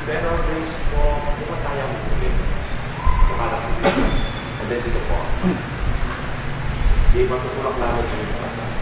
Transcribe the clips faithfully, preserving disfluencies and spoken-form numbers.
Better days po, di ba tayo ang huli? Akala ko dito. And then dito po. Di ba tutulak namin yung patatas?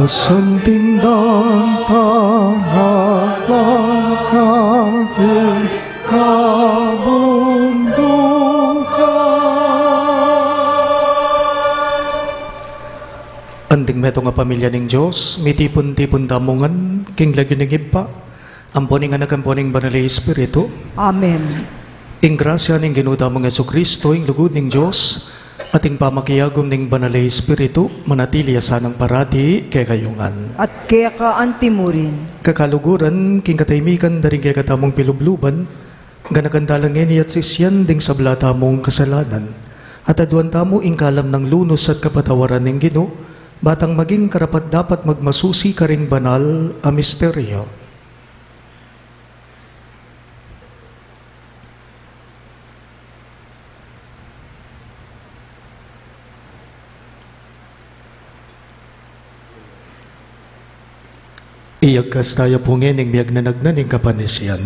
Kasanting dang tangalaga king kabundukan. Anting metung a pamilya ning Dios, mitipun-tipun tamu ngan king lagyu ning Ibpa, ampo ning Anak, ampo ning Banal a Espiritu. Amen. Ing grasya ning Ginu tamung Jesucristo, ing lugud ning Dios, at ing pamakiagum ning Banal a Espiritu, manatili ya sanang parati kekayu ngan. At keka antimurin. Kakaluguran, king katahimikan da ring kekatamung pilubluban, ganakan tala ngeni at sisian ding sabla tamung kasalanan, at aduan tamu ing kalam nang lunus at kapatawaran ning Ginu, batang maging karapat-dapat magmasusi karing banal a misteryo. Iyagkas taya pu ngening miyagnanagnan ing kapanisian.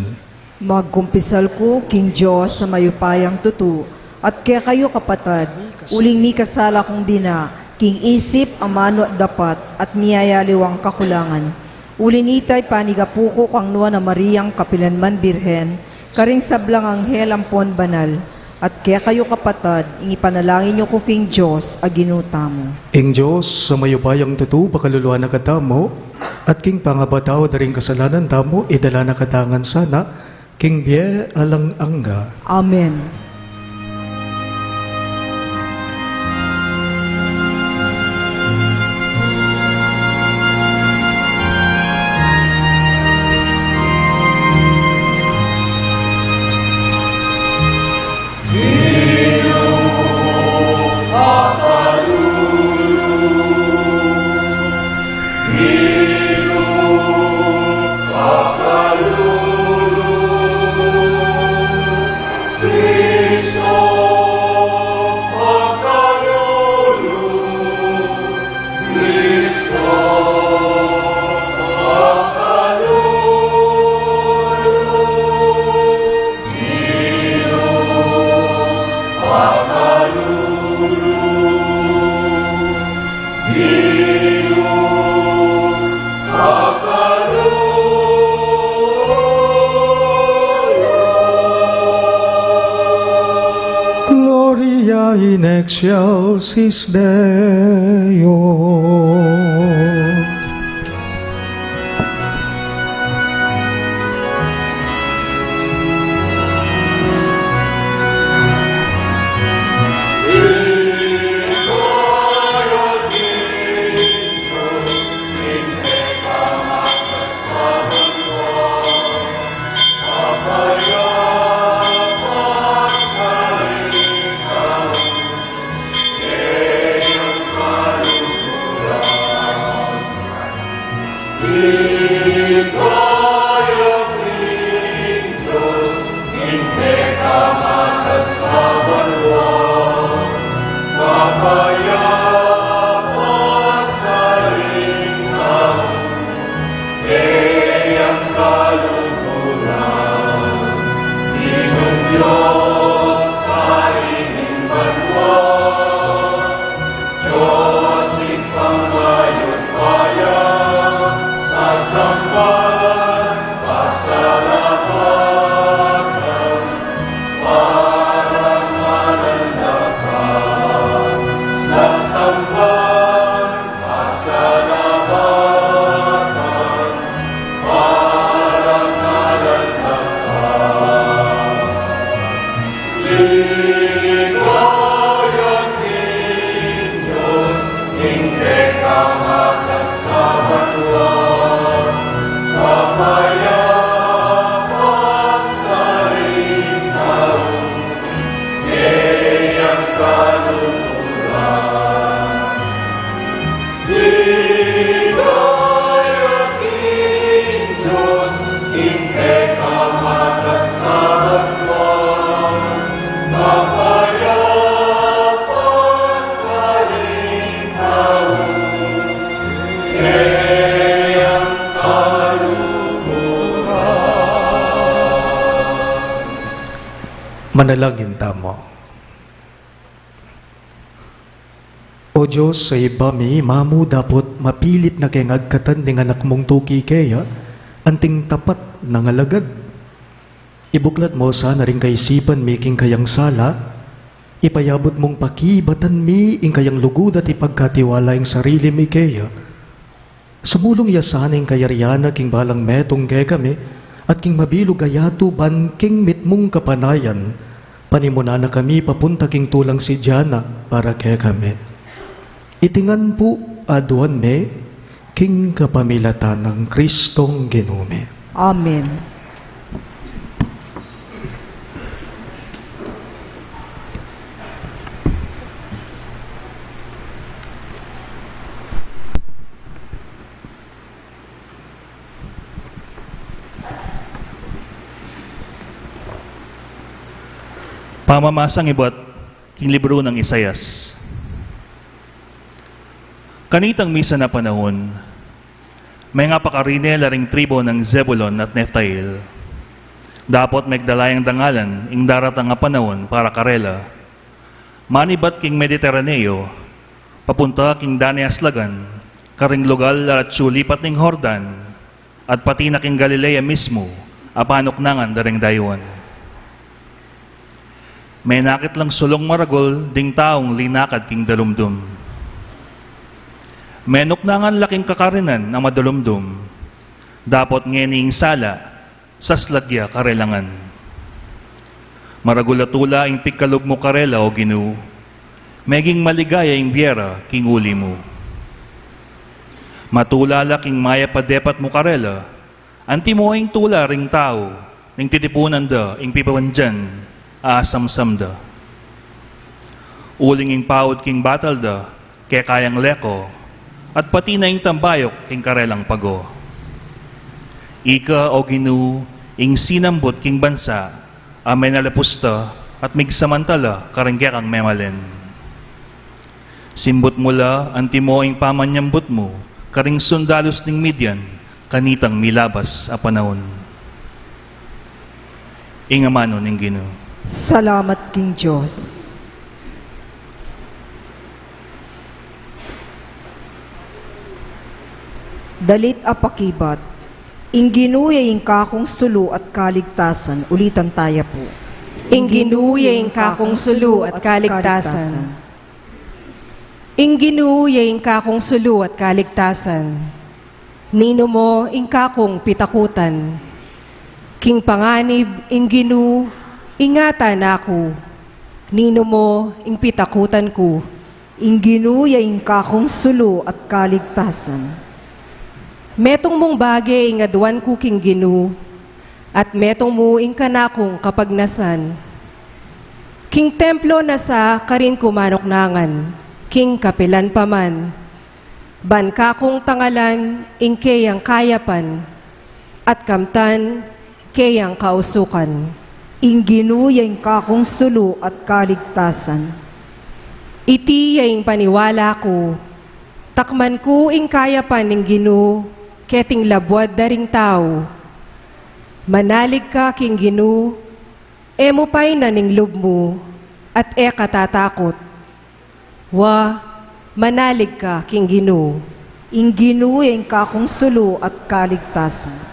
Magkumpisal ku king Dios a mayupayang tutu, at kekayu kapatad, uling mikasala kung bina, king isip, amanu at dapat, at miyayaliwang kakulangan. Uli nita, ipanigapu ku kang Nuan a Mariang kapilanman Birhen, karing sablang anghel ampon banal, at kekayu kapatad, ing ipanalangin yu ku king Dios a Ginu tamu. Ing Dios a mayupayang tutu, pakaluluan na katamu, at king pangapatawad da ring kasalanan tamu, idala na katamu ngan sana king bie alang angga. Amen. Excelsis Deo. Manalangin tamu. O Dios, a Ibpa mi, mamu dapot mapilit na keng agkatan ning Anak mung tuki keya, anting tapat nang alagad. Ibuklat mu sana ring kaisipan mi king kayang sala, ipayabut mung pakibatan mi ing kayang lugud at ipagkatiwala ing sarili mi keya. Sumulung ya sana ing kayarian na king balang metung kekami, at king mabilug a yatu ban king mitmung kapanayan, panimunan na kami papunta king tulang sidya na para kekami. Iti ngan pu aduan mi king kapamilatan nang Kristong Ginu mi. Amen. Pamamasang ibat king libru nang Isaias. Kanitang misan a panaun, mengapakarine la ring tribu nang Zebulon at Neftail. Dapot megdala yang dangalan ing daratang a panaun para karela. Manibat king Mediterraneo, papunta king dane a slagan, karing lugal a atyu lipat ning Jordan, at pati na king Galilea mismu, a panuknangan da ring dayuan. Menakit lang sulung maragul ding taung linakad king dalumdum. Menuknangan la king kakarinan a madalumdum. Dapot ngeni ing sala, saslag ya karela ngan. Maragul a tula ing pigkalub mu karela, O Ginu, meging maligaya ing bie ra king uli mu. Matula la king mayap a depat mu karela, antimo ing tula ring tau ning titipunan da ing pipabandian a asamsam da. Uling ing paud king batal da, kekayang leko, at pati na ing tambayuk king karelang pago. Ika, O Ginu, ing sinambut king bansa a menalapusta at migsamantala karing kekang memalen. Simbut mu la antimo ing pamanyambut mu karing sundalus ning Midian, kanitang milabas a panaun. Ing amanu ning Ginu. Salamat king Dios. Dalit a pakibat. Ing Ginu ya ing kakung sulu at kaligtasan. Ulitan taya pu. Ing Ginu ya ing kakung sulu at kaligtasan. Ing Ginu ya ing kakung sulu at kaligtasan. Ninu mo ing kakung pitakutan? King panganib ing Ginu, ingatan na ku. Ninu mo ing pitakutan ku? Ing Ginu ya ing kakung sulu at kaligtasan. Metung mung bage ing aduan ku king Ginu, at metung mu ing kanakung kapagnasan. King templo na sa karin ku manuknangan, king kapilan pa man. Ban kakung tangalan ing keyang kayapan, at kamtan keyang kausukan. Ing Ginu ya ing kakung sulu at kaligtasan. Iti ya ing paniwala ku, takman ku ing kayapan ning Ginu, keting labuad da ring tau. Manalig ka king Ginu, e mu painan ing lub mu, at e ka tatakut. Wa, manalig ka king Ginu. Ing Ginu ya ing kakung sulu at kaligtasan.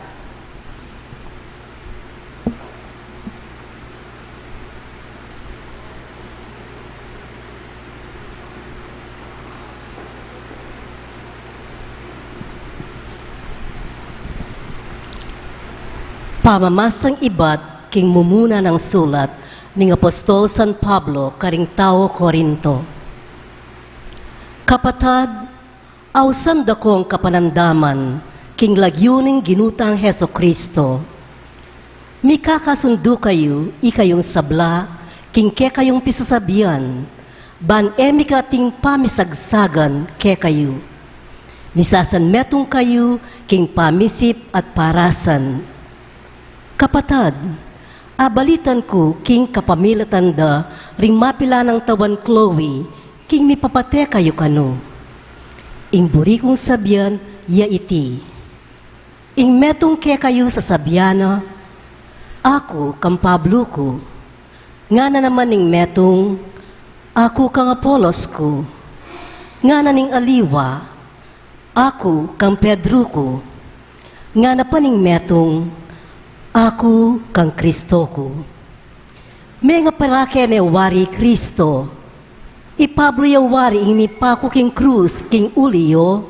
Pamamasang ibat king mumuna nang sulat ning Apostol San Pablo karing tau Corinto. Kapatad, ausan da kong kapanandaman king lagyu ning Ginu tang Jesucristo. Mikakasundu kayu, ikayung sabla, king kekayung pisasabian, ban e mika ating pamisagsagan kekayu. Misasanmetung kayu king pamisip at parasan. Kapatad, abalitan ku king kapamilatan da ring mapilan nang tauan Chloe, king mipapate kayu kanu. Ing buri kung sabian ya iti. Ing metung kekayu sasabian na, "Aku kang Pablo ku." Ngana naman ning metung, "Aku kang Apolos ku." Ngana ning aliwa, "Aku kang Pedro ku." Ngana pa ning metung, "Aku kang Kristo ku." Mengaparake ne wari i Kristo? I Pablo ya wari ing mipaku king krus king uli yu?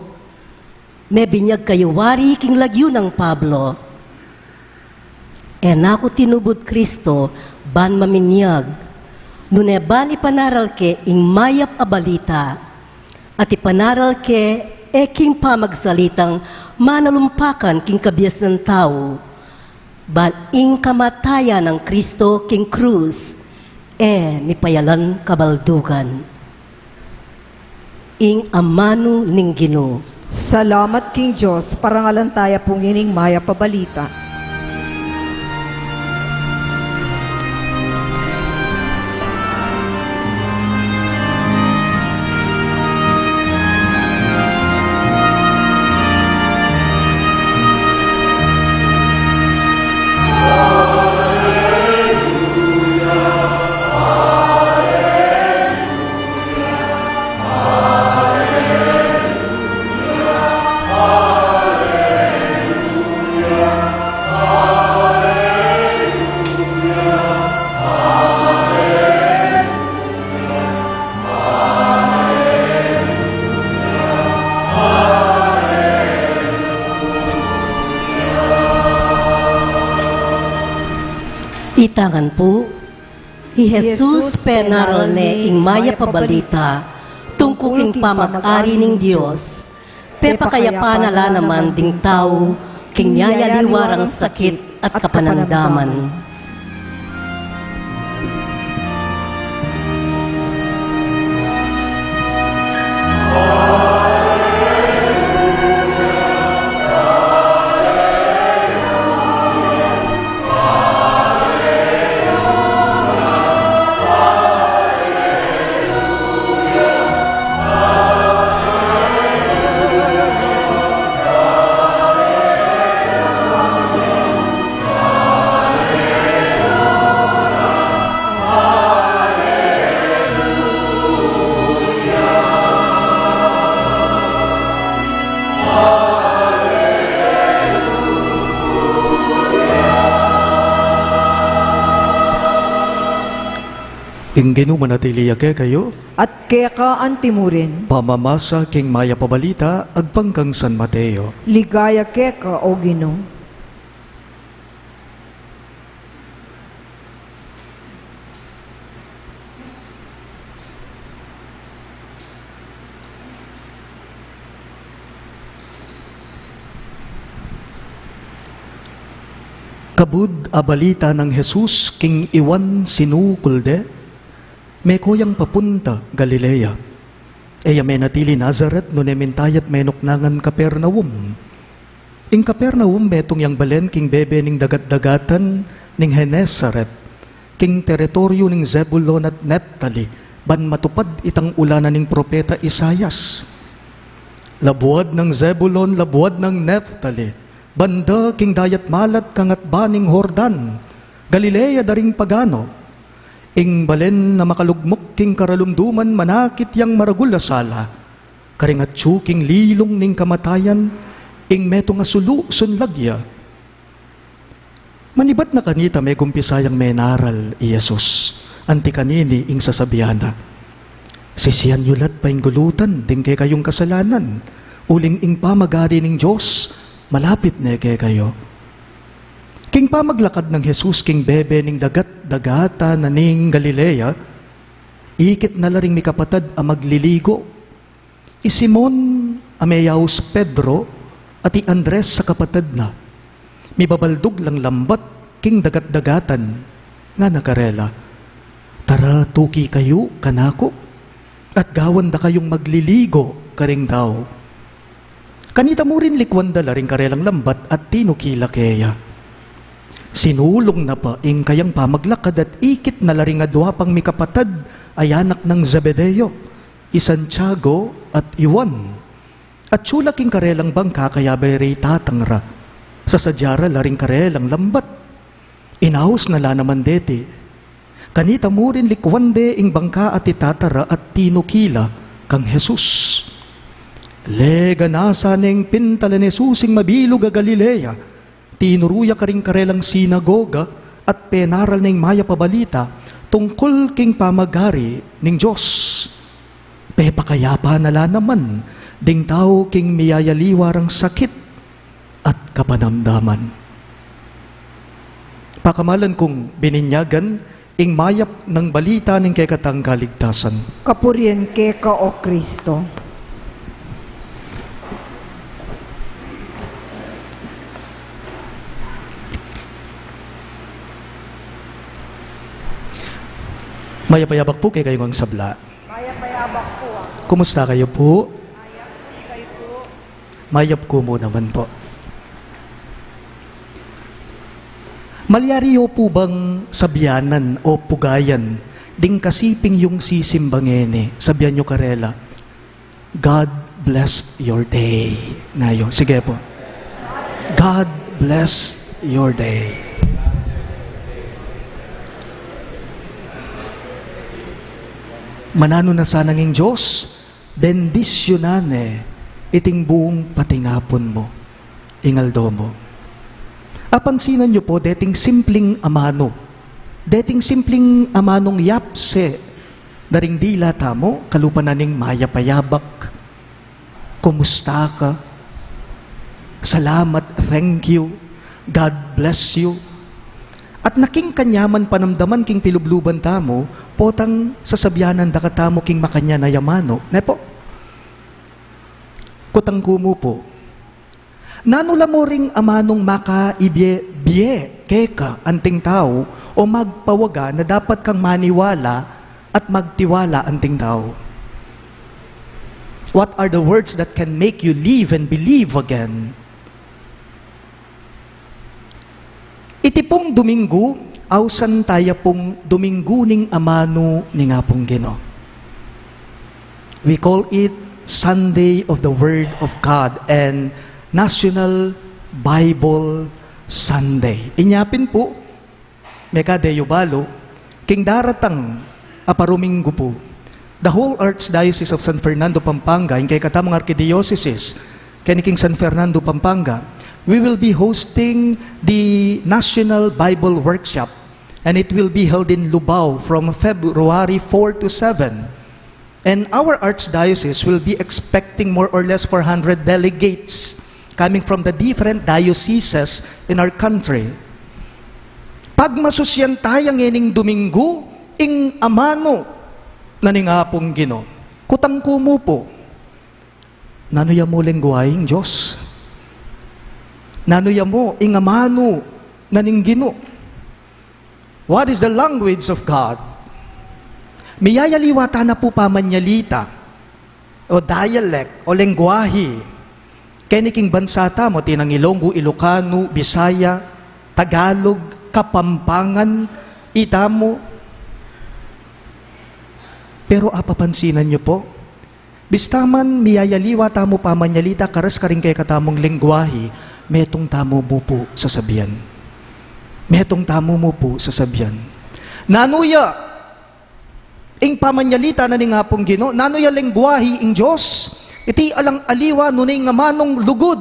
Mebinyag kayu wari king lagyu nang Pablo? E na ku tinubud Kristo ban maminyag, nune ban ipanaral ke ing mayap a balita, at ipanaral ke e king pamagsalitang manalumpakan king kabiasnan tau, ban ing kamatayan nang Kristo king krus e mipayalan kabaldugan. Ing amanu ning Ginu. Salamat king Dios. Parangalan taya pu ngening mayap a balita. Ita ngan pu, i Jesus penaral ne ing mayap a balita tungkul king pamag-ari ning Dios. Pepakayapan na la naman ding tau king miyayaliwa rang sakit at kapanandaman. Ing Ginu manatili ya kekayu. At keka antimurin. Pamamasa king mayap a balita agpang kang San Mateo. Ligaya keka, O Ginu. Kabud a balita nang Jesus king Juan sinukul de, meko yang papunta Galilea. E ya menatili Nazaret, nune mintayat menuknangan Capernaum. Ing Capernaum metung yang balen king bebe ning dagat-dagatan ning Genesaret, king teritoryu ning Zebulon at Neftali, ban matupad itang ulanan ning propeta Isaias. Labuad nang Zebulon, labuad nang Neftali, banda king dayat malat kangatba ning Jordan, Galilea da ring pagano. Ing balen a makalugmuk king karalumduman manakit yang maragul a sala, karing atyu king lilung ning kamatayan, ing metung a sulu sunlag ya. Manibat na kanita, megumpisa yang menaral i Jesus. Anti kanini ing sasabian na, "Sisian yu lat painggulutan ding kekayung kasalanan, uling ing pamagari ning Dios malapit ne kekayu." King pamaglakad nang Jesus king bebe ning dagat-dagatan na ning Galilea, ikit na la ring mikapatad a magliligo. I Simon a meyaus Pedro at i Andres a kapatad na, mibabaldug lang lambat king dagat-dagatan, ngana karela, "Tara, tuki kayu kanaku, at gawan da kayung magliligo karing dau." Kanita mu rin, likwan da la ring karelang lambat at tinuki la keya. Sinulung na pa ing kayang pamaglakad at ikit na la ring adua pang mikapatad a anak nang Zebedeo, i Santiago at i Juan. Atyu la king karelang bangka kayabe re i tatang ra. Sasadya ra la ring karelang lambat. Inaus na la naman deti. Kanita mu rin, likwan de ing bangka at i tata ra at tinuki la kang Jesus. Leganasa neng pintalan Jesus ing mabilug a Galilea, tinuru ya karing karelang sinagoga at penaral ne ing mayap a balita tungkul king pamagari ning Dios. Pepakayapa na la naman ding tau king miyayaliwa rang sakit at kapanamdaman. Pakamalan kung bininyagan, ing mayap nang balita ning kekatang kaligtasan. Kapurian keka, O Kristo. Mayap a yabak pu kekayu ngan sabla. Mayap a yabak pu, ah. Kumusta kayu pu? Mayap pu, kayu pu? Mayap ku mu naman pu. Malyari yu pu bang sabyanan o pugayan ding kasiping yung sisimba ngeni? Sabyan yu karela, "God bless your day." Nga yu. Sige pu. "God bless your day." Mananu na sana ing Dios bendisyunan ne iting buung patingapun mu, ing aldo mu. Apansinan yu pu, deting simpling amanu, deting simpling amanung yapse da ring dila tamu, kalupa na ning mayap a yabak, kumusta ka, salamat, thank you, God bless you. At na king kanyaman panamdaman king pilubluban tamu, potang sasabyanan da katamu king makanyan a amanu, ne pu? Kutang ku mu pu, nanu la mu ring amanung makaibie-bie keka anting tau o magpawaga na dapat kang maniwala at magtiwala anting tau? What are the words that can make you live and believe again? Iti pung Duminggu, ausan taya pung Duminggu ning Amanu ning Apung Ginu. We call it Sunday of the Word of God and National Bible Sunday. Inya pin pu, mekade yu balu, king daratang a paruminggu pu, the whole Archdiocese of San Fernando, Pampanga, ing kekatamung arkidiosesis, keni king San Fernando, Pampanga, we will be hosting the National Bible Workshop, and it will be held in Lubao from February four to seven. And our archdiocese will be expecting more or less four hundred delegates coming from the different dioceses in our country. Pagmasusyan taya ngening Domingo, ing amanu na ning Apung Ginu. Kutang ku mu pu, nanu ya mu lengguahing Dios? Nanu ya mu ing amanu na ning Ginu? What is the language of God? Miyayaliwa tana pu pamanyalita, o dialect, o lengguahi. Keni king bansa tamu, tinang Ilonggo, Ilocano, Bisaya, Tagalog, Kapampangan, itamu. Pero apapansinan yu pu, bista man miyayaliwa tamu pamanyalita karas karing kekatamung lengguahi, metung tamu mu pu sasabian. Metung tamu mu pu sasabian. Nanu ya ing pamanyalita na ning Apung Ginu? Nanu ya lengguahi ing Dios? Iti alang aliwa nune ing amanung lugud.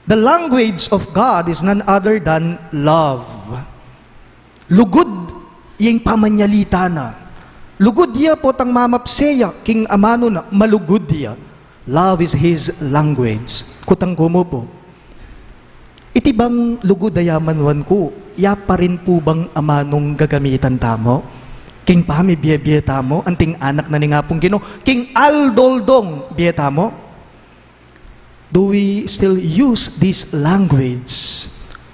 The language of God is none other than love. Lugud ya ing pamanyalita na. Lugud ya potang mamapse ya king amanu na, malugud ya. Love is his language. Kutang ku mu pu, iti bang lugud a ya manuan ku, ya pa rin pu bang amanung gagamitan tamu king pamibie-bie tamu anting anak na ning Apung Ginu, king aldo-aldong bie tamu? Do we still use this language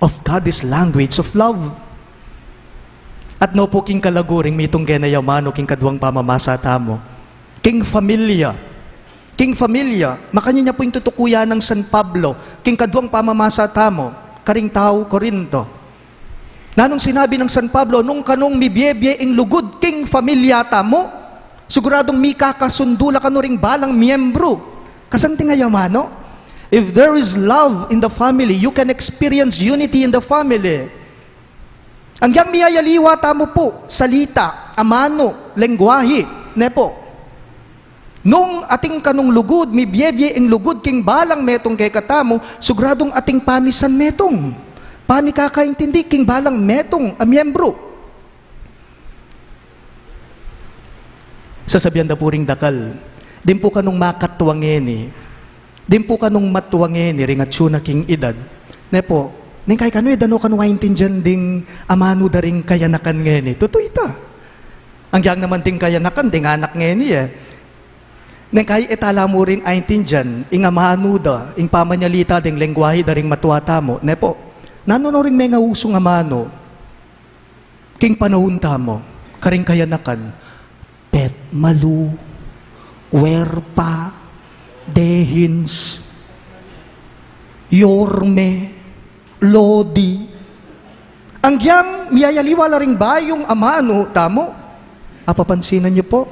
of God, this language of love? At no pu king kalaguring mitung kena ya amanu king kaduang pamamasa tamu, king familia. King familia, makanyan ya pu ing tutuku ya nang San Pablo king kaduang pamamasa tamu karing tau Corinto. Nanung sinabi nang San Pablo? Nung kanung mibie-bie ing lugud king familia tamu, siguradung mikakasundu la kanu ring balang miyembru. Kasanting a ya amanu? If there is love in the family, you can experience unity in the family. Anggiyang miyayaliwa tamu pu, salita, amanu, lengguahi, ne pu? Nung atin kanung lugud, mibie-bie ing lugud king balang metung kekatamu, siguradung atin pamisan metung, pamikakaintindi king balang metung a miyembru. Sasabian da pu ring dakal, dimpu kanung makatua ngeni, dimpu kanung matua ngeni ring atsu na king edad, ne pu? Neng kai kanu e da no kanu aintindian ding amanu da ring kayanakan ngeni. Tutu ita. Anggiyang naman ding kayanakan, ding anak ngeni e. Neng kai e tala mu rin aintindian ing amanu da, ing pamanyalita ding lengguahi da ring matua tamu, ne pu? Nanu no ring mengausung amanu king panaun tamu karing kayanakan? Petmalu, werpa, dehins, yorme, lodi. Anggiyang miyayaliwa la ring bayung amanu tamu, apapansinan yu pu?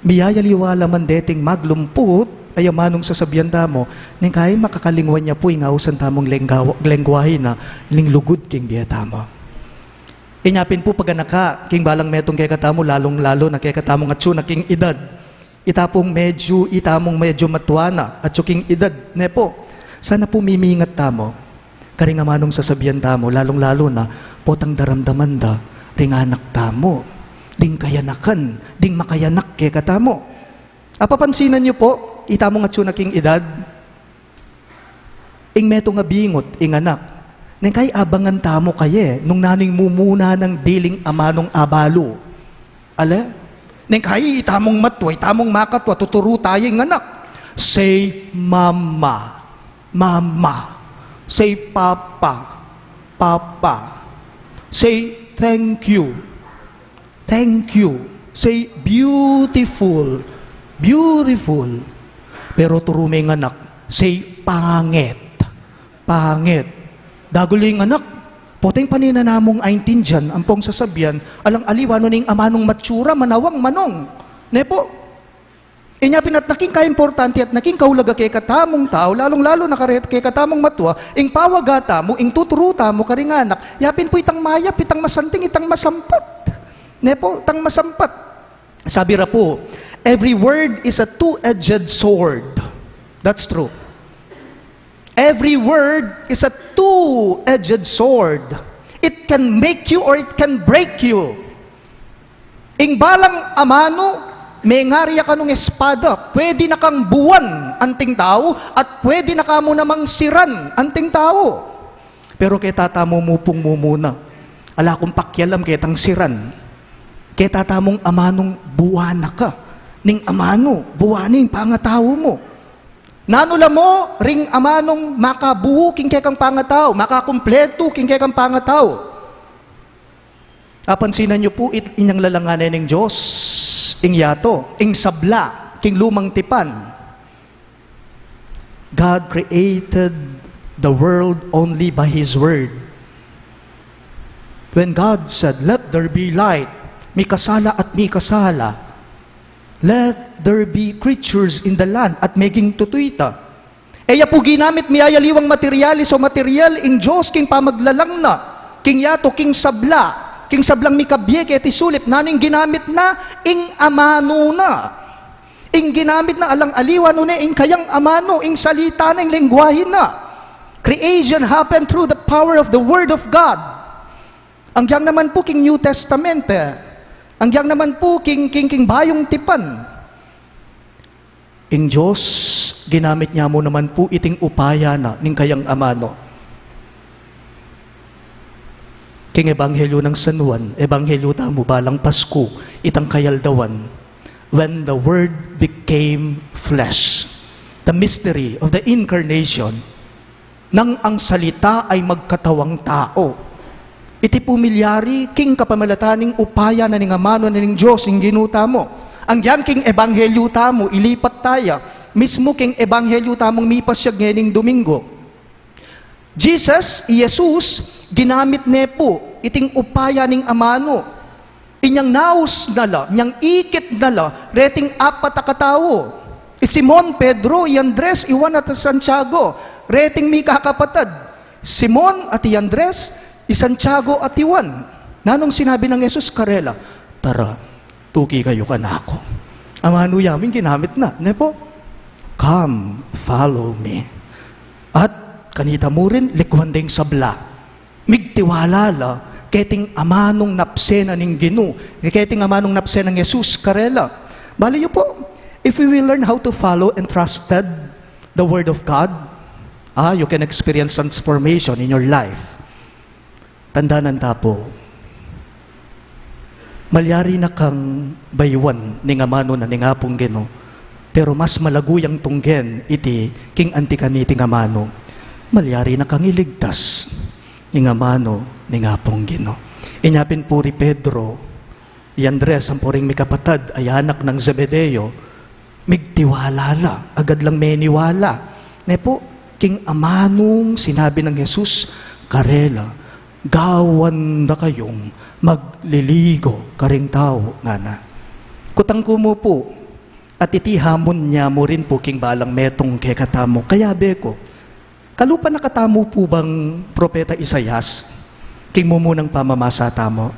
Miyayaliwa la man deting maglumput a amanung sasabian tamu, neng kai makakalingwan ya pu ing ausan tamung lenggawa-, lengguahi na ning lugud king bie tamu. Inya pin pu paganaka king balang metung kekatamu, lalung-lalu na kekatamung atsu na king edad. Ita pung medyu, ita mung medyu matua na, atsu king edad, ne pu? Sana pu mimingat tamu karing amanung sasabian tamu, lalung-lalu na potang daramdaman da ring anak tamu, ding kayanakan, ding makayanak kekatamu. Apapansinan yu pu, ita mung atsu na king edad, ing metung a bingut, ing anak, neng kai abangan tamu kaye nung nanu ing mumuna nang diling amanung abalu. Ale? Neng kai ita mung matua, ita mung makatua, tuturu taya ing anak. Say mama, mama. Say papa, papa. Say thank you, thank you. Say beautiful, beautiful. Pero turu me ing anak, say pangit, pangit. Dagul ing anak, poteng panina namung aintindian ampong sasabian, alang aliwa nung amanung matsura, manawang manung. Ne pu? Inya pin at naking kaimportante at naking kaulaga kekatamung tau, lalung-lalu na kare-, kekatamung matua, ing pawaga tamu, ing tuturu tamu karing anak, ya pin pu itang mayap, itang masanting, itang masampat. Ne pu? Itang masampat. Sabi ra pu, every word is a two-edged sword. That's true. Every word is a two-edged sword. It can make you or it can break you. Ing balang amanu, mengari ya kanung espada, pwede na kang buan anting tau, at pwede na ka mu namang siran anting tau. Pero ketatamu mu pung mumuna, ala kung pakialam ketang siran. Ketatamung amanung buana ka ning amanu, buana ing pangatau mu. Nanu la mu ring amanung makabuu king kekang pangatau, makakumpletu king kekang pangatau. Apansinan yu pu, it-, inyang lalangan ne ning Dios ing yatu, ing sabla king lumang tipan. God created the world only by His Word. When God said, "Let there be light," mikasala at mikasala. "Let there be creatures in the land," at meging tutu ita. E ya pu ginamit miyayaliwang materialis o material ing Dios king pamaglalang na king yatu, king sabla, king sablang mikabie keti sulip. Nanu ing ginamit na? Ing amanu na. Ing ginamit na alang aliwa, nune, ing kayang amanu, ing salita na, ing lengguahe na. Creation happened through the power of the Word of God. Agyang naman pu king New Testament, e. Agyang naman pu king, king, king Bayung Tipan. Ing Dios, ginamit nya mu naman pu iting upaya na ning kayang amanu. King Ebanghelyo nang San Juan, Ebanghelyo tamu balang Pasku, itang kayaldawan, when the Word became flesh. The mystery of the incarnation, nang ang salita ay magkatawang tau. Iti pu milyari king kapamilatan ning upaya na ning amanu na ning Dios ing Ginu tamu. Agyang king Ebanghelyo tamu, ilipat taya mismu king Ebanghelyo tamung mipasyag ngening Domingo. Jesus, i Jesus, ginamit ne pu iting upaya ning amanu. Inyang naus na la, inyang ikit na la reting apat a katau. I Simon Pedro, i Andres, i Juan at i Santiago, reting mikakapatad. Simon at i Andres, i Santiago at i Juan. Nanung sinabi nang Jesus karela? "Tara, tuki kayu kanaku." Amanu ya mu ing ginamit na, ne pu? "Come, follow me." At kanita mu rin, likuan da ing sabla. Migtiwala la keting amanung napse na ning Ginu, keting amanung napse nang Jesus karela. Bale yu pu, if we will learn how to follow and trusted the Word of God, ah, you can experience transformation in your life. Tandanan ta pu, malyari na kang bayuan ning amanu na ning Apung Ginu, pero mas malagu yang tunggen iti king anti kaniting amanu. Malyari na kang iligtas ning amanu ning Apung Ginu. Inya pin pu ri Pedro, i Andres, ampo ring mikapatad a anak nang Zebedeo, migtiwala la, agad lang meniwala, ne pu, king amanung sinabi nang Jesus karela, "Gawan da kayung magliligo karing tau," ngana. Kutang ku mu pu, at iti hamon nya mu rin pu king balang metung kekatamu. Kayabe ku, kalupa na katamu pu bang Propeta Isaias king mumunang pamamasa tamu?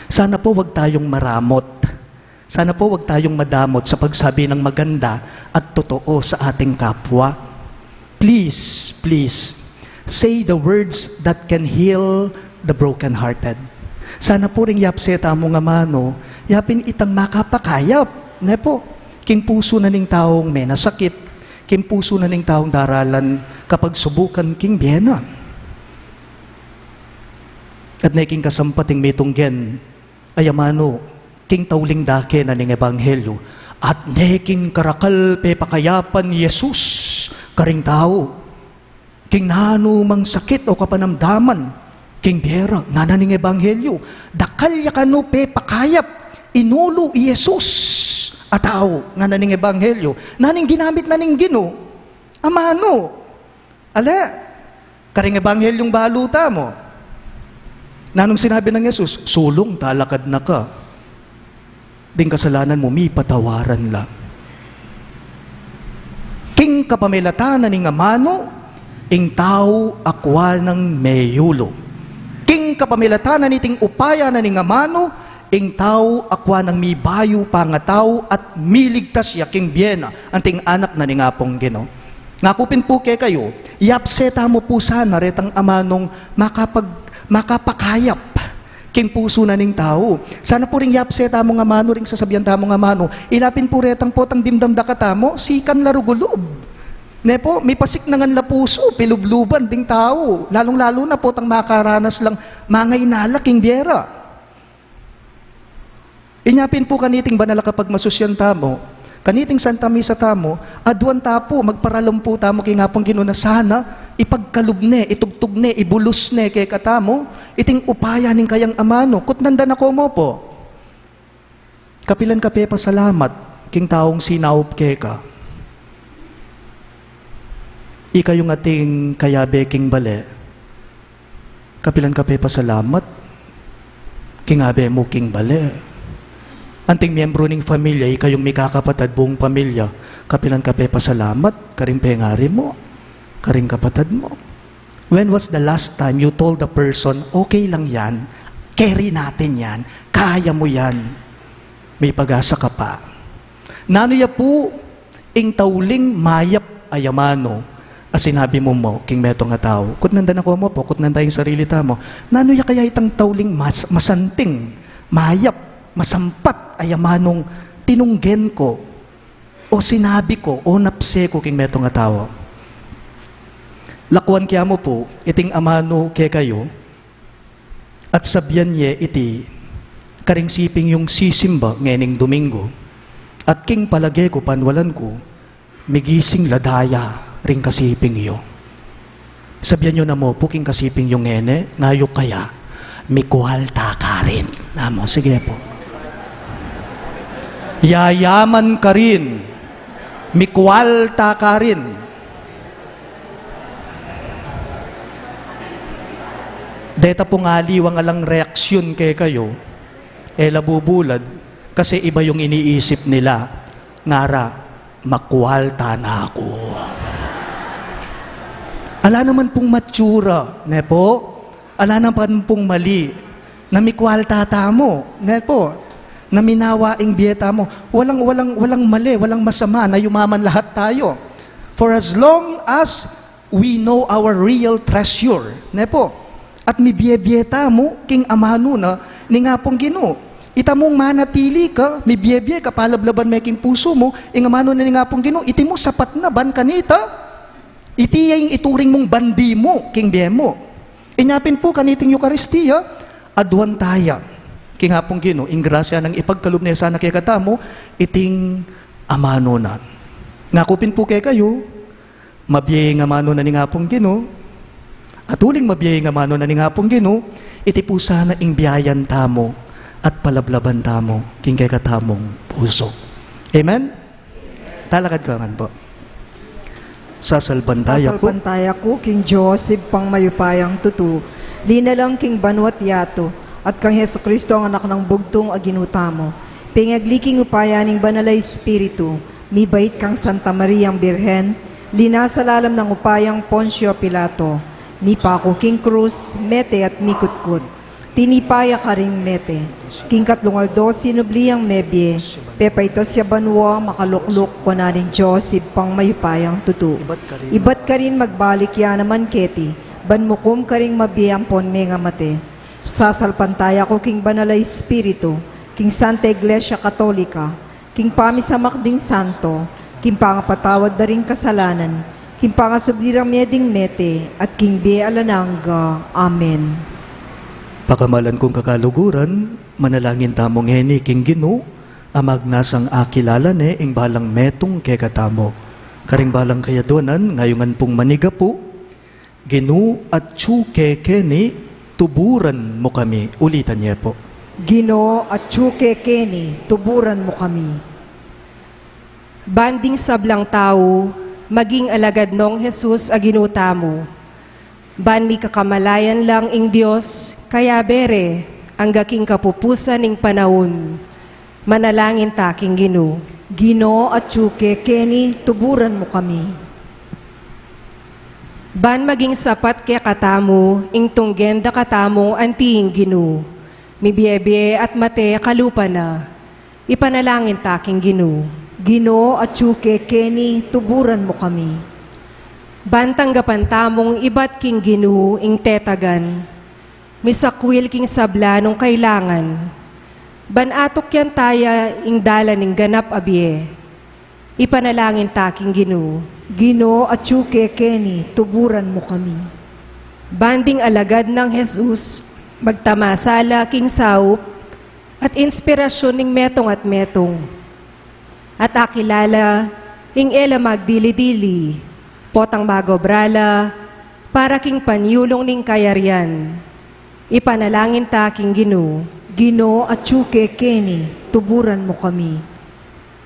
Sana po wag tayong maramot. Sana po wag tayong madamot sa pagsabi ng maganda at totoo sa ating kapwa. Please, please, say the words that can heal the brokenhearted. Sana po ring yapse tamung amanu, yapin itang makapakayap, ne po, king pusu na ning taung menasakit, king pusu na ning taung daralan kapagsubukan king bie na. At ne king kasampat ing mitunggen a amanu, king tauling dake na ning ebanghelyo, at ne king karakal pepakayapan Jesus karing tau. King nanu mang sakit o kapanamdaman king bie ra, ngana ning ebanghelyo, dakal ya kanu pepakayap, inulu i Jesus a tau, ngana ning ebanghelyo. Nanu ing ginamit na ning Ginu? Amanu. Ale, karing ebanghelyung balu tamu, nanung sinabi nang Jesus? Sulung, talakad na ka. Ding kasalanan mu mipatawaran la. King kapamilatan na ning amanu, ing tau akua nang meyulu. King kapamilatan na niting upaya na ning amanu, ing tau akua nang mibayu pangatau at miligtas ya king bie na, anting anak na ning Apung Ginu. Ngaku pin pu kekayu, yapse tamu pu sana retang amanung makapag-, makapakayap king pusu na ning tau. Sana pu ring yapse tamung amanu, ring sasabian tamung amanu, ila pin pu retang potang dimdam da katamu, sikan la rugulub. Ne pu, mipasiknangan la pusu, pilubluban ding tau, lalung-lalu na potang makaranas lang mangainala king bie ra. Inya pin pu kaniting banal a kapagmasusyan tamu, kaniting Santa Misa tamu, aduan ta pu, magparalum pu tamu king Apung Ginu na sana ipagkalub ne, itugtug ne, ibulus ne kekatamu iting upaya ning kayang amanu. Kutnan da na komu pu, kapilan ka pepasalamat king taung sinaup keka? Ikayu ngan ating kayabe king bale, kapilan ka pepasalamat king abe mu king bale? Anting miyembru ning pamilya, ikayung mikakapatad, buung pamilya, kapilan ka pepasalamat karing pengari mu karing kapatad mu? When was the last time you told the person, "Okay lang yan, carry natin yan, kaya mu yan, may pag-asa ka pa"? Nanu ya pu ing tauling mayap a amanu a sinabi mu mu king metung a tau? Kutnan da na komu pu, kutnan da ing sarili tamu. Nanu ya kaya itang tauling mas-, masanting, mayap, masampat a amanung tinunggen ku, o sinabi ku, o napse ku king metung a tau? Lakuan ke mu pu iting amanu kekayu, at sabian ye iti karing siping yung sisimba ngening Domingo, at king palage ku, panwalan ku, migising la daya ring kasiping yu. Sabian yu na mu pu king kasiping yu ngeni, ngayu kaya, mikwalta ka rin. Namu, sige pu. Yayaman ka rin. Mikwalta ka rin. Deta pung aliwang alang reaksyon kekayu, e la bubulad, kasi iba yung iniisip nila. Ngara, makwalta na aku. Ala naman pung matsura, ne pu? Ala naman pung mali na mikwalta tamu, ne pu? Na minawa ing bie tamu. Walang, walang, walang mali, walang masama na yumaman lahat tayo. For as long as we know our real treasure, ne pu? At mibie-bie tamu king amanu na ning Apung Ginu. Itamung manatili ka, mibie-bie ka, palablaban me king pusu mu ing amanu na ning Apung Ginu, iti mu sapat na ban kanita. Iti ya ing ituring mung bandi mu king bie mu. Inya pin pu kaniting Eukaristia, aduan taya king Apung Ginu ing grasya nang ipagkalub ne sana kekatamu iting amanu na. Ngaku pin pu kekayu, mabie ing amanu na ning Apung Ginu, at uling mabie ing amanu na ning Apung Ginu, iti pu sana ing biayan tamu at palablaban tamu king kekatamung pusu. Amen? Talakad ka ngan pu. Sasalpantaya ku. Sasalpantaya ku king Dios, Ibpang mayupayang tutu, linalang king banua't yatu, at kang Jesucristo, ang Anak nang bugtung a Ginu tamu, pengagli king upaya ning Banal a Espiritu, mibait kang Santa Mariang Birhen, linasa lalam nang upayang Poncio Pilato, mipaku king krus, mete at mikutkut. Tinipa ya karing mete. King katlung aldo sinubli yang mebie, pepaitas ya banua, makalukluk wanan ning Dios Ibpang mayupayang tutu. Ibat karin magbalik ya naman keti, ban mukum karing mabie ampon mengamate. Sasalpantaya ku king Banal a Espiritu, king Santa Iglesia Katolika, king pamisamak ding santo, king pangapatawad da ring kasalanan, king pangasubli rang mie ding mete, at king bie alang angga. Amen. Pakamalan kung kakaluguran, manalangin tamu ngeni king Ginu, a magnasang akilala ne ing balang metung kekatamu. Karing balang kayaduanan, ngayungan pung manigapu, Ginu, atyu ke keni, tuburan mu kami. Ulitan ye pu. Ginu, atyu ke keni, tuburan mu kami. Ban ding sablang tau maging alagad nong Jesus a Ginu tamu. Ban mikakamalayan lang ing Dios, kayabe re, angga king kapupusan ning panaun. Manalangin ta king Ginu. Ginu, atyu ke keni, tuburan mu kami. Ban maging sapat kekatamu ing tunggen da katamung anti ing Ginu, mibie-bie at mate kalupa na. Ipanalangin ta king Ginu. Ginu, atyu ke keni, tuburan mu kami. Ban tanggapan tamung ibat king Ginu ing tetagan, misakwil king sabla nung kailangan. Ban atukyan taya ing dalan ning ganap a bie. Ipanalangin ta king Ginu. Ginu, atyu ke keni, tuburan mu kami. Ban ding alagad nang Jesus, magtamasa la king saup at inspirasyun ning metung at metung. At akilala ing e la magdili-dili, potang magobra la para king panyulung ning kayarian. Ipanalangin ta king Ginu. Ginu, atyu ke keni, tuburan mu kami.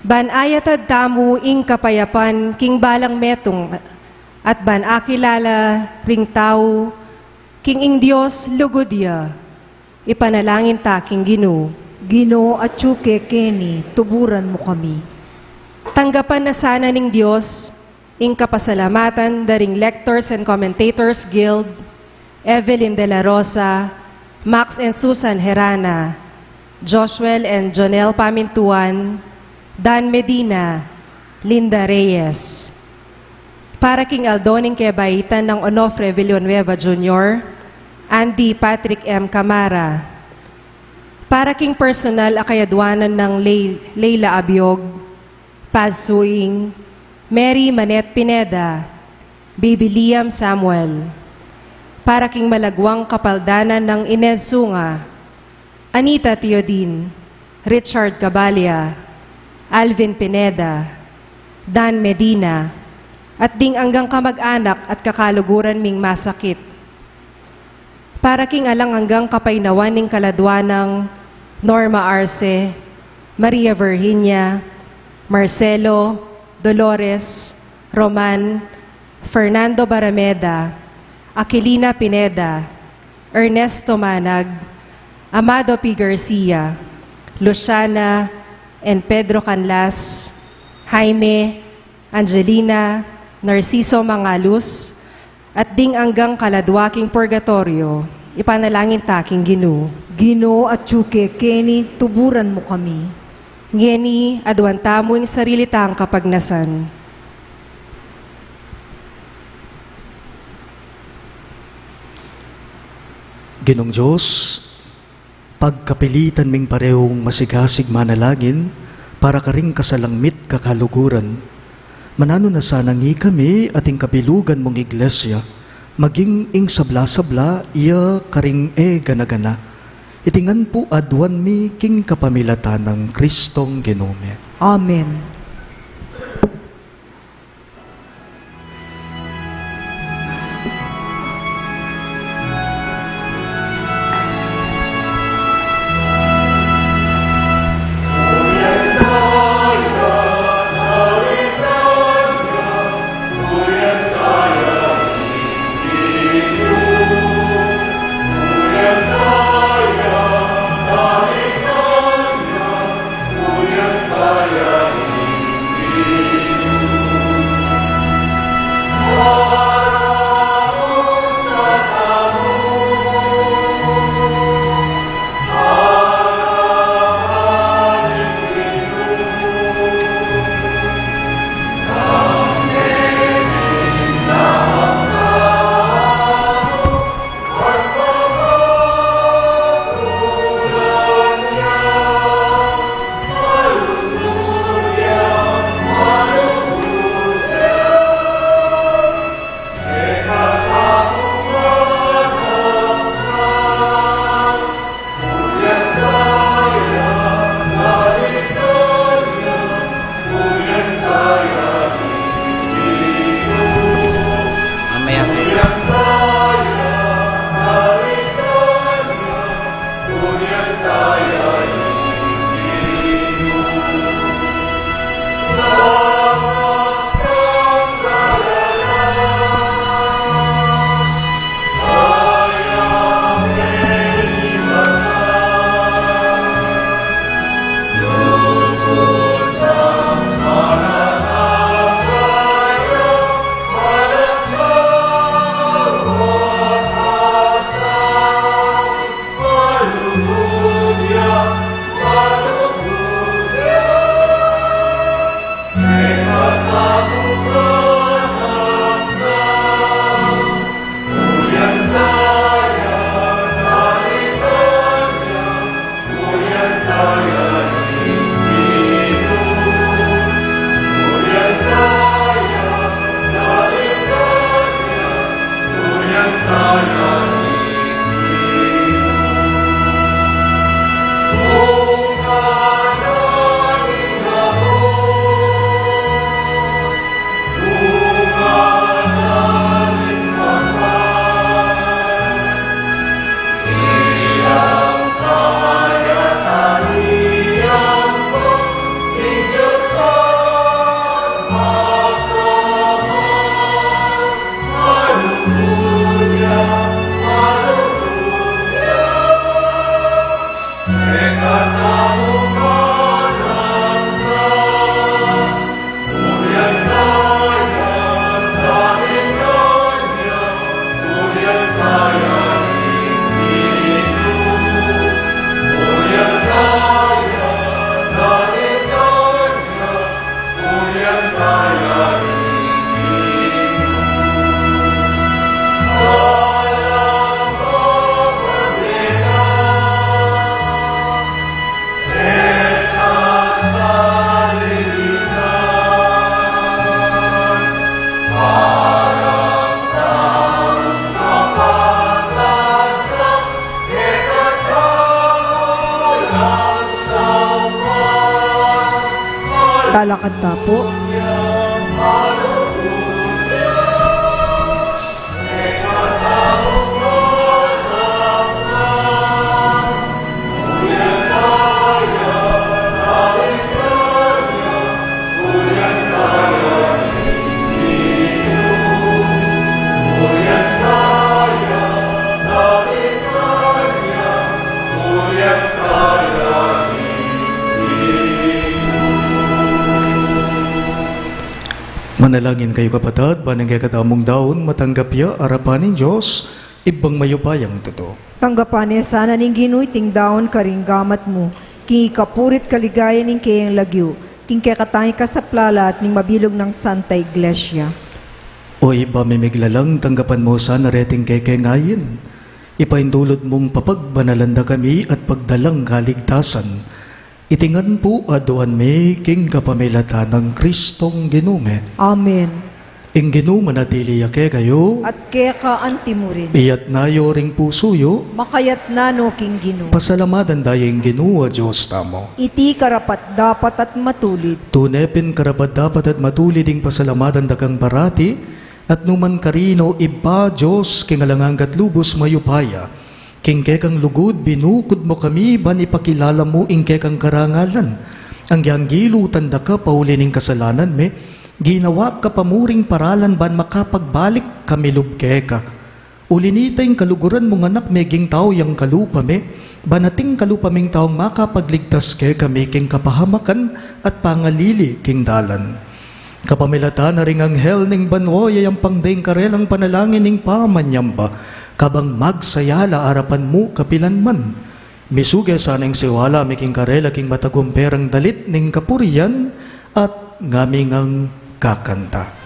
Ban ayatad tamu ing kapayapan king balang metung, at ban akilala ring tau king ing Dios lugud ya. Ipanalangin ta king Ginu. Ginu, atyu ke keni, tuburan mu kami. Tanggapan na sana ning Dios ing kapasalamatan da ring Lectors and Commentators Guild, Evelyn de la Rosa, Max and Susan Herana, Joshua and Jonel Pamintuan, Dan Medina, Linda Reyes. Para king aldo ning kebaitan nang Onofre Villanueva Junior, Andy Patrick M. Camara. Para king personal a kayaduanan nang Ley-, Leila Abiog, Paz Suing, Mary Manette Pineda, Baby Liam Samuel. Para king malaguang kapaldanan nang Inez Sunga, Anita Teodin, Richard Cabalia, Alvin Pineda, Dan Medina, at ding anggang kamag-anak at kakaluguran ming masakit. Para king alang anggang kapaynawan ning kaladwa nang Norma Arce, Maria Virginia, Marcelo, Dolores, Roman, Fernando Barameda, Aquilina Pineda, Ernesto Manag, Amado P. Garcia, Luciana and Pedro Canlas, Jaime, Angelina, Narciso Mangalus, at ding anggang kaladwa king purgatoryo, ipanalangin ta king Ginu. Ginu, atyu ke keni, tuburan mu kami. Ngeni, aduan tamu ing sarili tang kapagnasan. Ginung Dios, pagkapilitan ming parehung masigasig manalangin para karing kasalang mit kakaluguran, mananu na sanang ikami at ing kabilugan mung Iglesia maging ing sabla-sabla ya karing e gana-gana. Iti ngan pu aduan mi king kapamilatan nang Kristong Ginu mi. Amen. Lalakad ta pu. Manalangin kayu, kapatad, ban ing kekatamung daun matanggap ya arapan ning Dios, Ibpang mayupayang tutu. Tanggapan ne sana ning Ginu iting daun karing gamat mu, king ikapuri't kaligayan ning keyang lagyu, king kekatang ikasaplalan at ning mabilug nang Santa Iglesia. O Ibpa mi miglalang, tanggapan mu sana reting kekeng ain. Ipaintulud mung papagbanalan da kami at pagdalang kaligtasan. Iti ngan pu aduan mi king kapamilatan nang Kristong Ginu mi. Amen. Ing Ginu manatili ya kekayu. At keka anti mu rin. Iyatna yu ring pusu yu. Makayatna no king Ginu. Pasalamatan da ya ing Ginu a Dios tamu. Iti karapat-dapat at matulid. Tune pin karapat-dapat at matulid ing pasalamatan da kang parati, at nukarin man karin, o Ibpa, Dios king alang angga at lubus mayupaya. King kekang lugud binukud mu kami ban ipakilala mu ing kekang karangalan. Anggyang gilutan da ka pauli ning kasalanan mi, ginawa ka pa mu ring paralan ban makapagbalik kami lub keka. Uli nita ing kaluguran mung Anak meging tau yang kalupa mi, ban ating kalupa ming taung makapagligtas kekami king kapahamakan at pangalili king dalan. Kapamilatan na ring anghel ning banua, yayampang da ing karelang panalangin ning pamanyamba, kabang magsaya la arapan mu kapilan man. Misuge sana ing siwala mi king karela king matagumpe rang dalit ning kapurian at ngami ngang kakanta.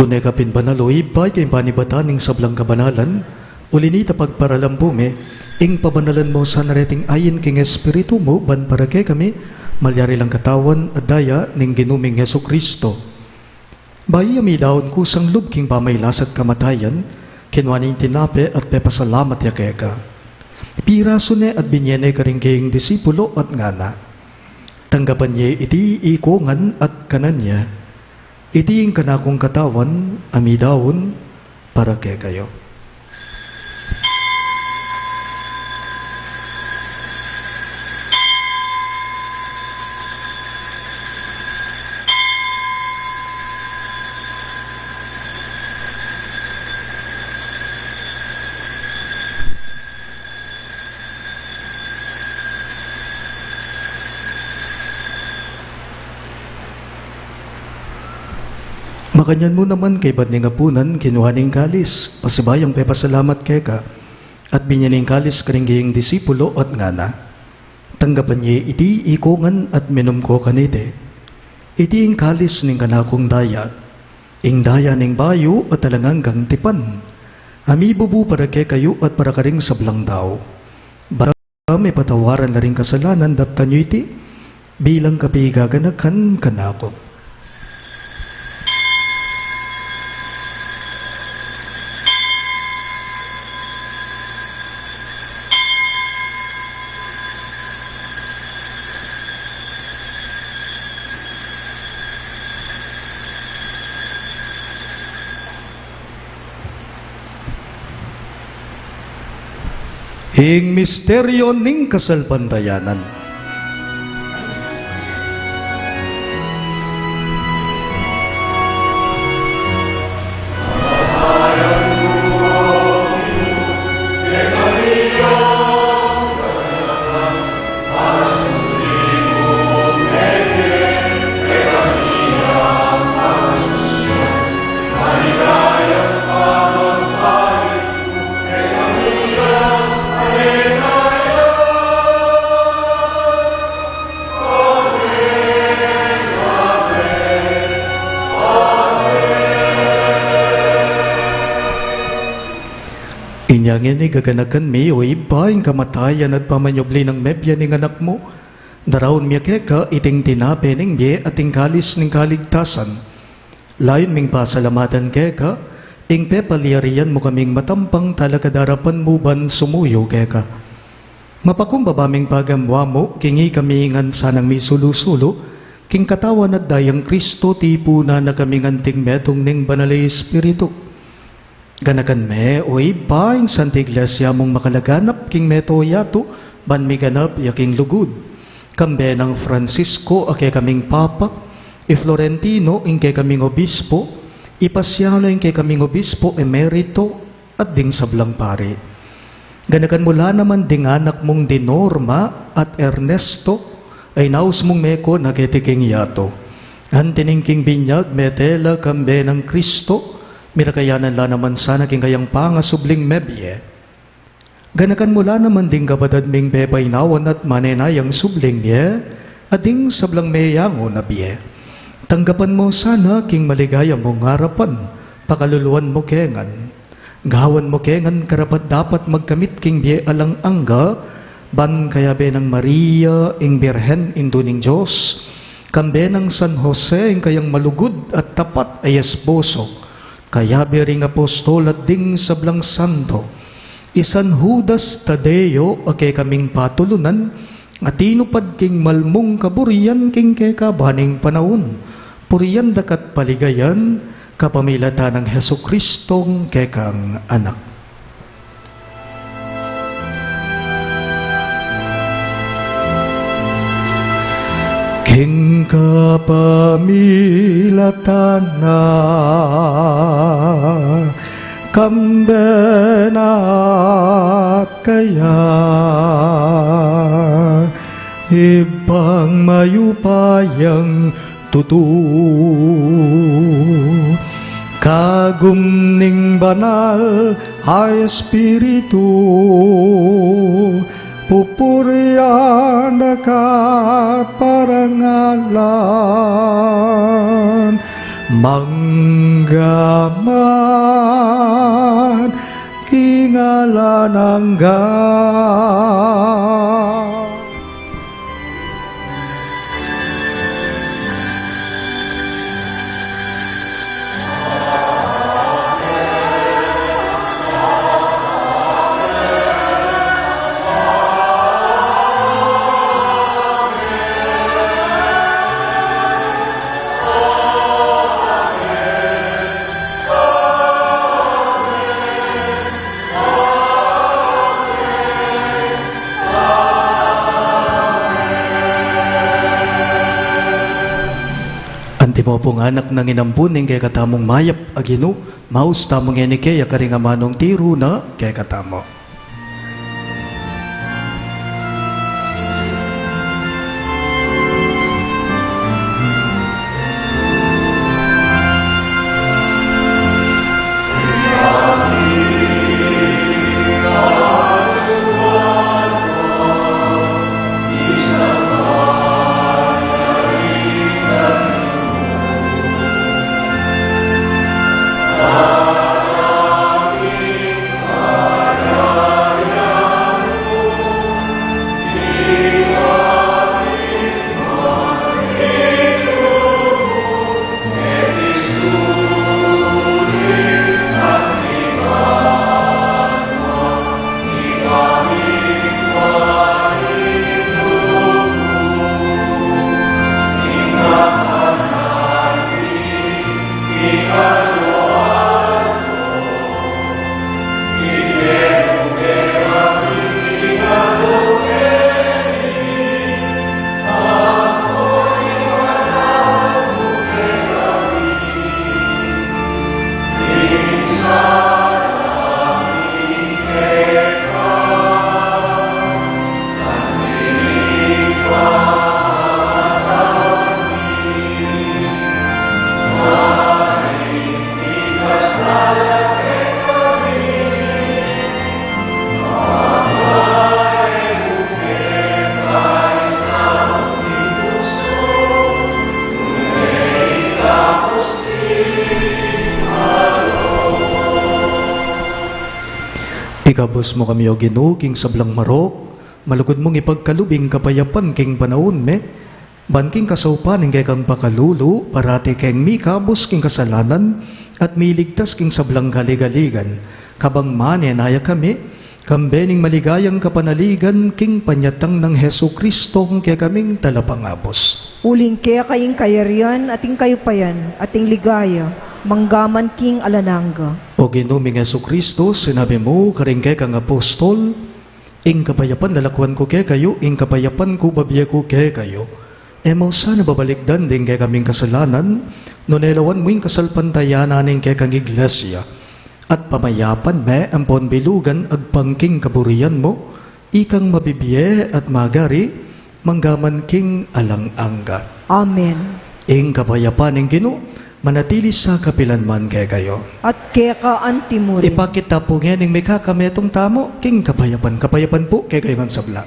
Tune ka pin banal, o Ibpa, ika ing panibatan ning sablang kabanalan. Uli nita pagparalan pu mi ing pabanalan mu sana reting ain king Espiritu mu, ban para kekami malyari lang katawan at daya ning Ginu ming Jesucristo. Bayu ya midaun kusang lub king pamailas at kamatayan, kinua ne ing tinape at pepasalamat ya keka. Pirasu ne at binye ne karing keyang disipulo at ngana: Tanggapan ye iti ikongan at kanan ye. Iti ing kanakung katawan a midaun para kekayu. Makanyan mu naman kaybat ning apunan, kinua ne ing kalis, pasibayung pepasalamat keka, at binye ne ing kalis karing keyang disipulo at ngana: Tanggapan ye iti ikongan at minum ko kaniti. Iti ing kalis ning kanakung daya, ing daya ning bayu at alang anggang tipan, a mibubu para kekayu at para karing sablang tau. Ba mipatawaran la ring kasalanan, daptan yu iti bilang kapigaganakan kanaku. Ing misteryo ning kasalpantayanan. Inya ngeni, gaganakan mi, O Ibpa, ing kamatayan at pamanyubli nang mebie ning Anak mu, daraun mi keka iting tinape ning bie at ing kalis ning kaligtasan. Layun ming pasalamatan keka ing pepalyarian mu kaming matampang talakad king arapan mu ban sumuyu keka. Mapakumbaba ming pagamuan mu king ikami ngan sanang misulu-sulu king katawan at dayang Kristo, tipunan na kaming anting metung ning Banal a Espiritu. Ganakan me, O Ibpa, ing Santa Iglesia mung makalaganap king mabilug a yatu, ban miganap ya king lugud. Kambe nang Francisco a kekaming Papa, i Florentino ing kekaming Obispo, i Pasiano ing kekaming Obispo Emerito, at ding sablang pari. Ganakan mu la naman ding anak mung di Norma at Ernesto, a inaus mung meko na keti king yatu. Anti ning king binyag mete la kambe nang Kristo, mirakayanan la naman sana king kayang pangasubling mebie. Ganakan mu la naman ding kapatad ming pepainawan at manenayang subling mie, at ding sablang meyangu na bie. Tanggapan mu sana king maligaya mung arapan, pakaluluan mu ke ngan. Gawan mu ke ngan karapat-dapat magkamit king bie alang angga, ban kayabe nang Maria, ing Birhen, Indu ning Dios, kambe nang San Jose, ing kayang malugud at tapat a esposo, kayabe ring apostol at ding sablang santo, i San Judas Tadeo a kekaming patulunan, a tinupad king mal mung kaburian king kekaban ning panaun, purian da ka at paligayan, kapamilatan nang Jesucristong kekang Anak. King kapamilatan na, kambe na at kaya, Ibpang mayupayang tutu, kagum ning Banal a Espiritu, pupurian da ka at parangalan, mangga man king alang angga. Antimo pung anak nang inampun ning kekatamung mayap a Ginu, maus tamu ngeni keya karing amanung tiru na kekatamu. Ikabus mu kami, O Ginu, king sablang marok, malugud mung ipagkalub ing kapayapan king panaun mi, ban king kasaupan ning kekang pakalulu, parati keng mikabus king kasalanan, at miligtas king sablang kaligaligan, kabang manenaya kami, kambe ning maligayang kapanaligan king panyatang nang Jesucristo, ing kekaming talapangabus. Uling keka ing kayarian, at ing kayupayan, at ing ligaya, manggaman king alang angga. O Ginu ming Jesucristo, sinabi mu karing kekang apostol, ing kapayapan lalakwan ku kekayu, ing kapayapan ku bibie ku kekayu. E mu sana babalikdan ding kekaming kasalanan, nune lawan mu ing kasalpantayanan ning kekang iglesia. At pamayapan me ampon bilugan agpang king kaburian mu, ikang mabibie at magari, manggaman king alang angga. Amen. Ing kapayapan ning Ginu, manatili sa kapilan man kekayu. At keka antimurin. Ipakit ta pu ngening mikakametung tamu king kapayapan. Kapayapan pu kekayu ngan sabla.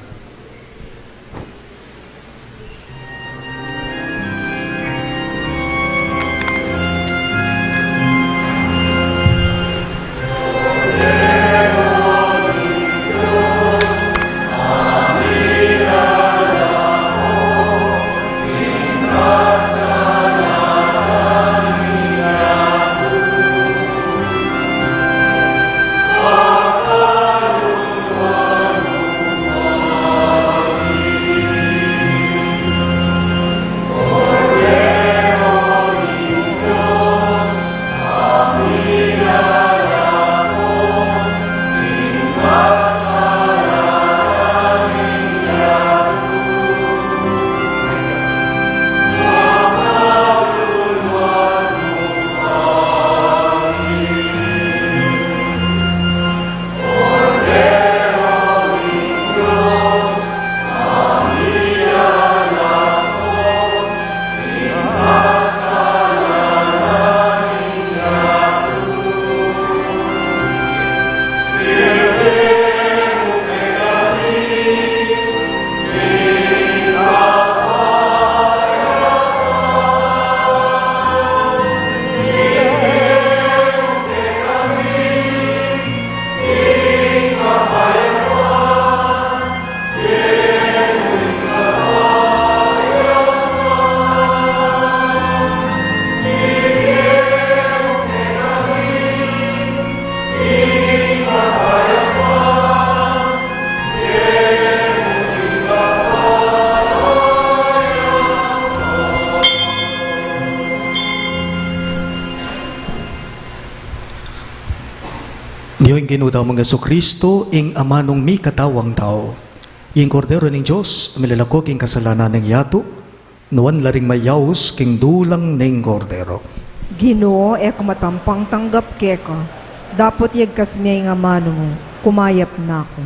Nio ing Ginu tamung Jesucristo, ing amanung mikatawang tau. Ing Kordero ning Dios, milalako king kasalanan ning yatu, nuan la ring mayaus king dulang ning Kordero. Ginu, e ku matampang tanggap keka, dapot yagkas me ing amanu mu, kumayap na ku.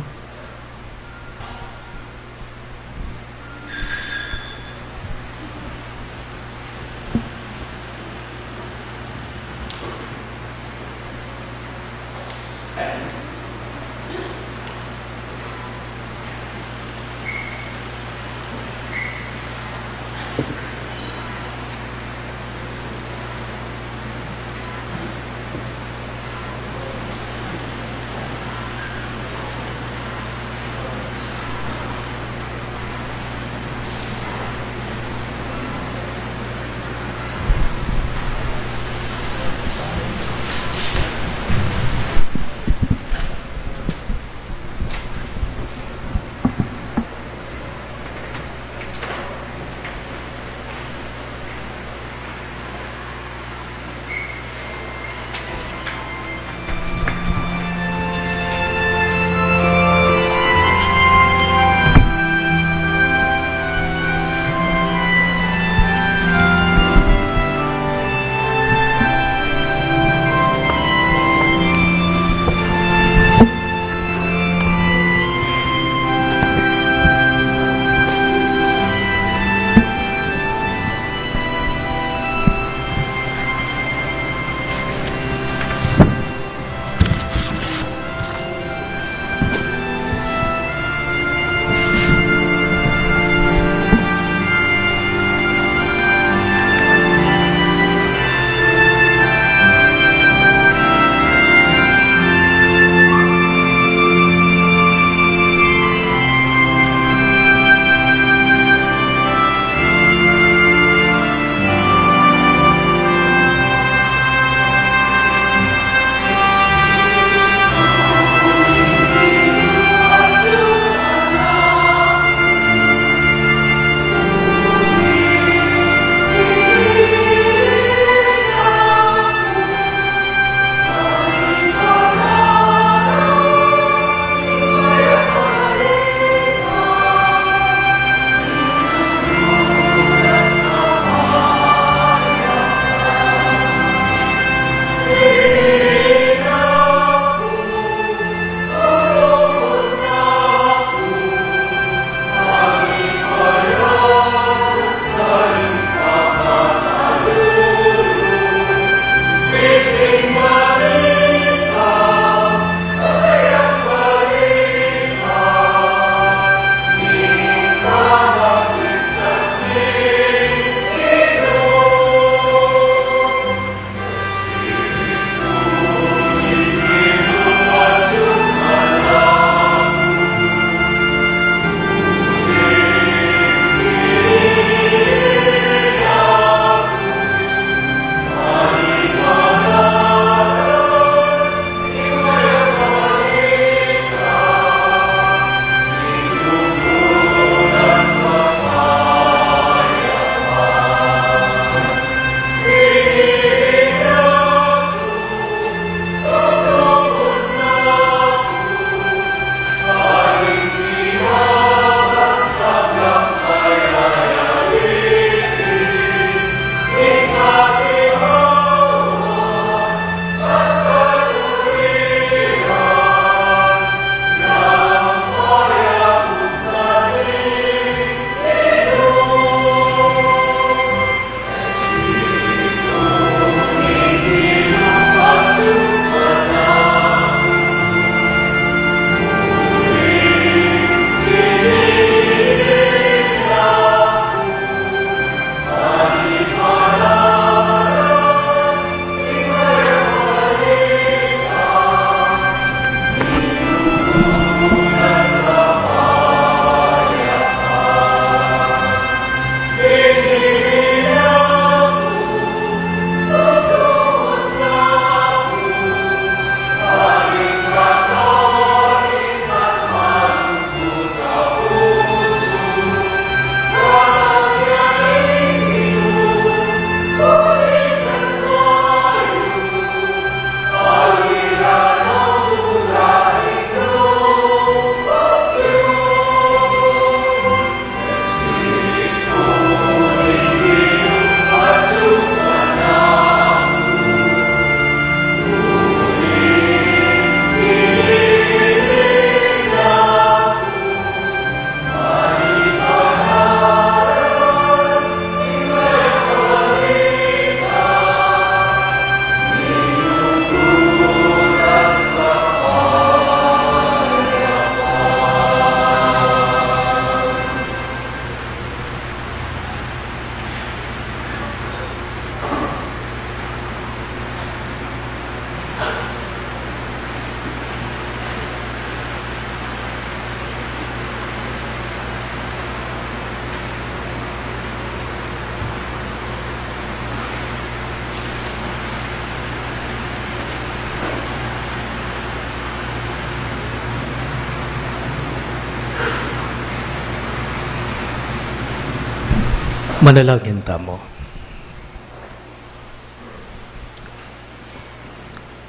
Manalangin tamu.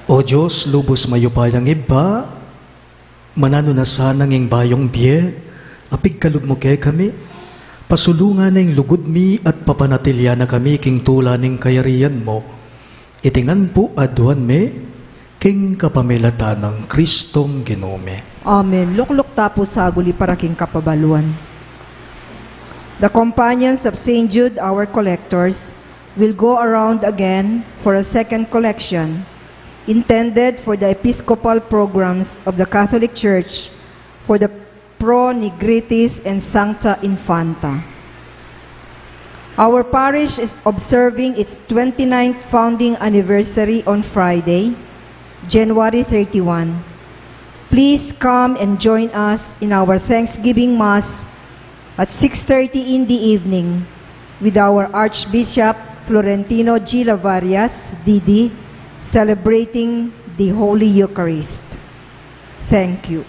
O Dios, lubus mayupayang Ibpa, mananu na sana ing bayung bie a pigkalub mu kekami, pasulungan na ing lugud mi at papanatilian na kami king tula ning kayarian mu. Iti ngan pu aduan mi king kapamilatan nang Kristong Ginu mi. Amen. Lukluk ta pu saguli para king kapabaluan. The companions of Saint Jude, our collectors, will go around again for a second collection intended for the episcopal programs of the Catholic Church for the Pro Nigritis and Sancta Infanta. Our parish is observing its twenty-ninth founding anniversary on Friday, January thirty-one. Please come and join us in our Thanksgiving Mass at six thirty in the evening with our Archbishop Florentino G. Lavarias, D D, celebrating the Holy Eucharist. Thank you.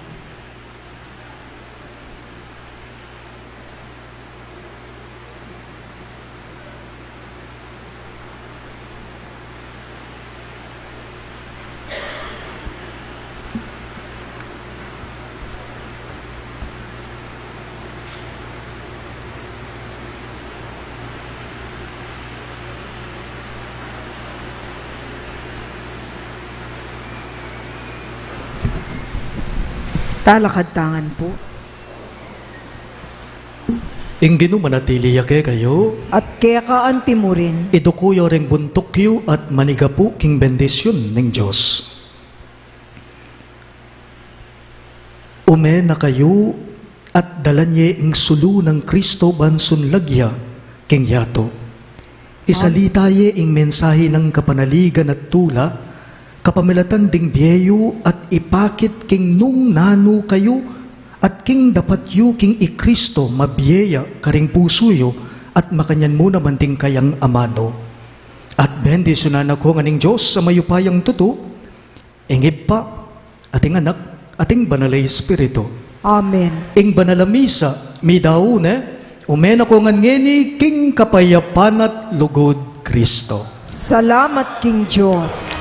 Talakad ta ngan pu. Ing Ginu manatili ya kekayu. At keka antimurin. Iduku yu ring buntuk yu at manigapu king bendisyun ning Dios. Ume na kayu at dalan ye ing sulu nang Kristo ban sunlag ya king yatu. Isalita ye ing mensahe nang kapanaligan at tula, kapamilatan ding bie yu at ipakit king nung nanu kayu, at king dapat yu king i Kristo mabie ya karing pusu yu, at makanyan mu naman ding kayang amanu. At bendisyunan na ko ngan ning Dios a mayupayang tutu, ing Ibpa, at ing Anak, at ing Banal a Espiritu. Amen. Ing Banal a Misa, midaun ne, ume na ko ngan ngeni king kapayapan at lugud Kristo. Salamat king Dios.